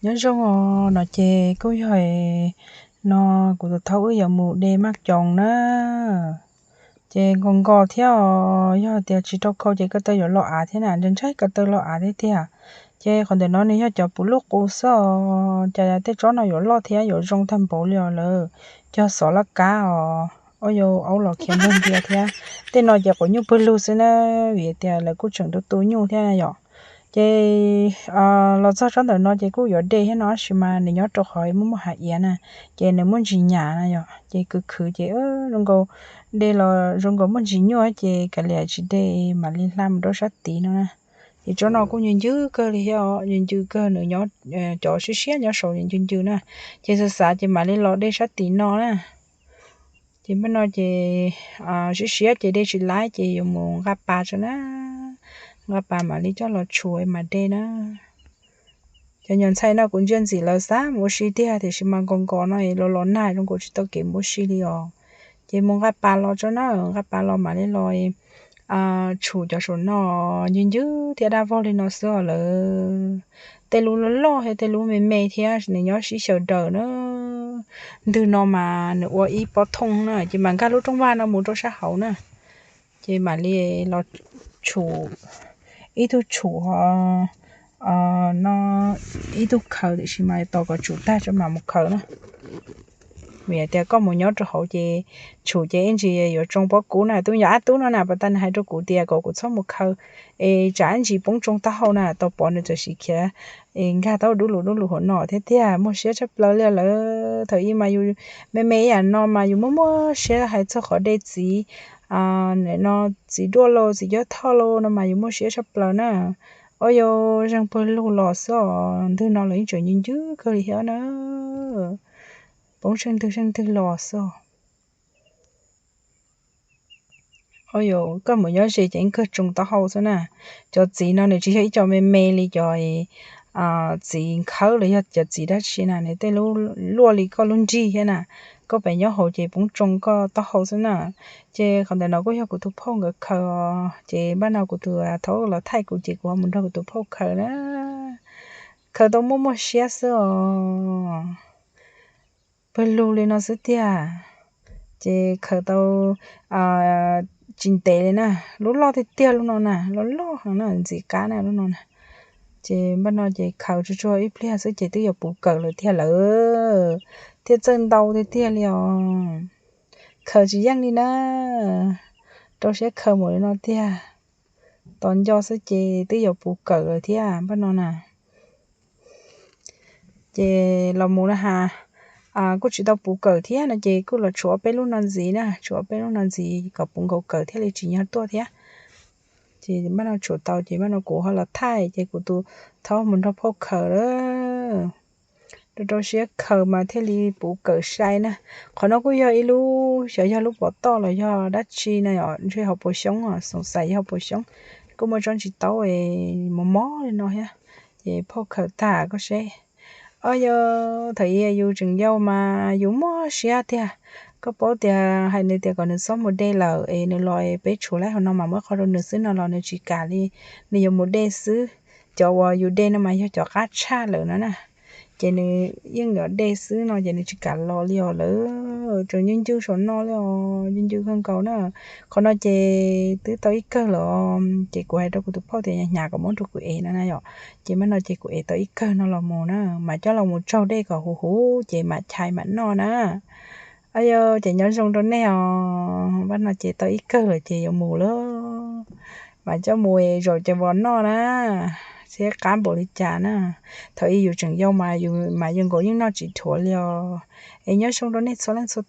Nyob zoo os, no ces kuj yog no kuv tus thaub wb yuav mus de maj coos na. Ces nkaus nkaus thiab os, yog tias tsis rau khau ces ko taw yuav loj av thiab na, ntshai ntshai ko taw loj av thiab tiag. Ces qhov ntawm no nws yog cov puv luj qus xwb os, cas tej tsob no yuav loj thiab yuav zoo tag npaum li os lawm. Cog xov laj kab os, ua yus aub los khiav npag ntia thiab. Tej no ces quav nyuj pawg lug xwb na, vim tias lawv kuj tseem tu tu nyuj thiab na yom. Ces los txog tsob ntawm no ces kuj yuav de thiab no, tab sis mas nws nyob rau qhov muaj muaj hav iav na, ces nws muaj ntsis nyam na yom, ces khwv khwv ces zoo nkaus de los zoo nkaus muaj ntsis nyuaj ces kav liam tsis de, mam li hla mus rau sab tid no na. Ces tsob no kuj ncw ncw kawg li thiab os, ncw ncw kawg, nws nyob, cov siab siab nyob saud ncw ncw na. Ces xav xav ces mam li los de sab tid no na. Ces npaj no ces siab siab ces de tsis laib ces yuav mus nqa pas tso na. Nqa pas mam li coj los tshum mam de na. Cov nyuam ntxhais no kuv ntsia ntxim lawv xav mus ua si tiag, tiam sis mas nkaus nkaus no los los nag zoo nkaus tsis tau kev mus ua si li os. Ces mus nqa pas los tso na, nqa pas los mam li los tshum cov saum no. Ncw ncw thiab daj vog li no xwb os lawm. Tej lub loj loj thiab tej lub me me thiab, nws nyob sib xyaw daws na. Ntwg no mas nws ua ib pob thooj na, ces mam nkag lub rooj vag no mus rau sab hauv na. Ces mam li los tshum, ib tug tshum ho no, ib tug khaws, tiam sis mas tos kom tshum tag tso mam mus khaws na. Vim tias koj mus nyob rau hauv ces tshum ces ib ntsis yuav tsoo pob kub na. Tus yog ab tub no na, pas tas nws hais rau kuv tias kom kuv txhob mus khaws es tsam ib ntsis poob tsoo taub hau na. Tau pom nws txawm siv khiav nkag taub hau dub lus dub lus hauv no thiab tiag. Muaj siab tshaj plaws li lawm. Thaum ub mas yus me me ib yam no mas yus muaj muaj siab hais txog qhov de txiv, no txiv duaj los txiv cuab thoj los no mas yus muaj siab tshaj plaws na. Ua yus zeeg pawg lug los xwb os, ntwg no los yeej tseem ncw ncw kawg li thiab na. Poob zeeg ntwg zeeg ntwg los xwb. Ua yus koj mus nyob ze ces yeej kawg tsoo taub hau xwb na. Cov txiv no nws tsis yog ib co me me li cov txiv nkhawb los yog cov txiv dab tsi na, nws tej lub luaj li koj lub nrig thiab na. Koj pem nyob hauv ces poob tsoo koj taub hau xwb na. Ces qhov ntawm no kuj yog kuv tus phauj nkawd khaws os, ces npaj no kuv tus thaub los thaij kuv ces kuv ho mus nrog kuv tus phauj khaws na. Khaws tau muaj muaj siab xwb os. Pawg lug li no xwb tiag. Ces khaws tau tsis ntev li na, lub loj tiag tiag lub no na, loj loj heev na, ntxim qab na lub no na. Ces npaj no ces khaws tsuag tsuag ib pliag xwb ces twb yuav puv kawm lawm tiag lawm, thiaj txawj ntau tiag tiag li os. Khaws tsis yeej li na, rau siab khaws mus li no tiag. Tos nco xwb ces twb yuav puv kawm lawm thiab npaj no na. Ces los mus na has, kuj tsis tau puv kawm thiab no ces kuj los tshuav ob peb lub no ntxiv na, tshuav ob peb lub no ntxiv kom puv nkaus kawm thiaj li tsim nyog tuaj thiab. Ces npaj no tshuav tau ces npaj no kuv ho los thaij ces kuv tus thaub mus nrog phauj khaws lawm. Rau rau siab khaws mas thiaj li puv kawm sai na. Qhov no kuj yog ib lub, xyov yog lub pov toj los yog dab tsi na, ntshe hauv paus xyoob, xoom xais yog hauv paus xyoob. Kuj muaj tsob ntsis taub mos mos li no thiab. Ces phauj khaws tag koj seb. Os, yog thaum ub yus tseem yau mas yus muaj siab tiag. Koj paub tias hais nws tias kom nws txhob mus de lawm es nws los es peb tshuav laib hauv no mas muab qhov rau nws xwb no los nws tsis kam li, nws yuav mus de xwb. Cov uas yus de no mas yog cov qab tshaj lawm no na. Ces nws yeej yuav de xwb no ces nws tsis kam los li os lawm, tseem ncw ncw saum no li os, ncw ncw kawg nkaus na. Qhov no ces twb tau ib kawg lawm, ces kuv hais rau kuv tus phauj tias hnyav kom muab rau kuv ev no na yom. Ces npaj no ces kuv ev tau ib kawg no los mus na, mas coj los mus tsaug dej kom huv huv ces mam chais mam noj na. Os, yog ces nyob zoo rau nej os, npaj no ces tau ib kawg lawm ces yuav mus lawm, mas coj mus zaum ces vov noj na, seb qab npaum li cas na. Thaum ub yus tseem yau mas yus mas yeej nkaus yeej noj tsis dhuav li os. Es nyob zoo rau nej txhua leej txhua